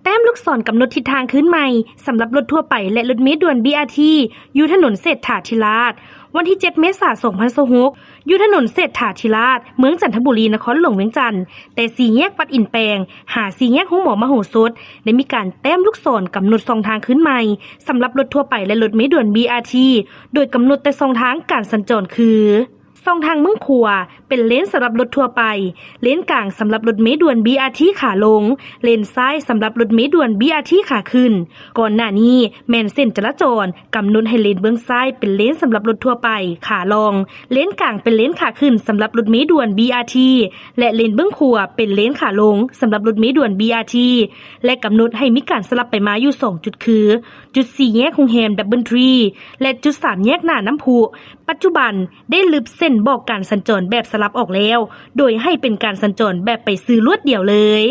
ແຕ້ມລູກສອນກຳນົດທິດທາງຄືນໃໝ່ ສຳລັບລົດທົ່ວໄປ ແລະ ລົດເມດ່ວນ ບີອາທີ ຢູ່ຖະໜົນເສດຖາທິລາດ. ວັນທີເຈັດ ເມສາ ສອງພັນຊາວຫົກ ຢູ່ຖະໜົນເສດຖາທິລາດ ເມືອງຈັນທະບູລີ ນະຄອນຫຼວງວຽງຈັນ, ແຕ່ສີ່ແຍກວັດອິນແປງ ຫາສີ່ແຍກໂຮງໝໍມະໂຫສົດ ໄດ້ມີການແຕ້ມລູກສອນກຳນົດຊ່ອງທາງຄືນໃໝ່ ສຳລັບລົດທົ່ວໄປ ແລະ ລົດເມດ່ວນ ບີອາທີ ໂດຍກຳນົດແຕ່ຊ່ອງທາງການສັນຈອນຄື ຊ່ອງທາງເບື້ອງຂວາ ເປັນເລນສຳລັບລົດທົ່ວໄປ, ເລນກາງສຳລັບລົດເມດ່ວນ ບີອາທີ ຂາລົງ, ເລນຊ້າຍສຳລັບລົດເມດ່ວນ ບີອາທີ ຂາຂຶ້ນ. ກ່ອນໜ້ານີ້ແມ່ນເສັ້ນຈະລາຈອນກຳນົດໃຫ້ເລນເບື້ອງຊ້າຍເປັນເລນສຳລັບລົດທົ່ວໄປຂາລ່ອງ, ເລນກາງເປັນເລນຂາຂຶ້ນສຳລັບລົດເມດ່ວນ ບີອາທີ ແລະ ເລນເບື້ອງຂວາເປັນເລນຂາລົງສຳລັບລົດເມດ່ວນ ບີອາທີ ແລະ ກຳນົດໃຫ້ມີການສະຫຼັບໄປມາຢູ່ສອງຈຸດຄື ຈຸດສີ່ແຍກໂຮງແຮມ Doubletree ແລະ ຈຸດສາມແຍກໜ້ານ້ຳພຸ. ປັດຈຸບັນໄດ້ລຶບເສັ້ນບອກການສັນຈອນແບບສະຫຼັບອອກແລ້ວ ໂດຍໃຫ້ເປັນການສັນຈອນແບບໄປຊື່ລວດດຽວເລີຍ.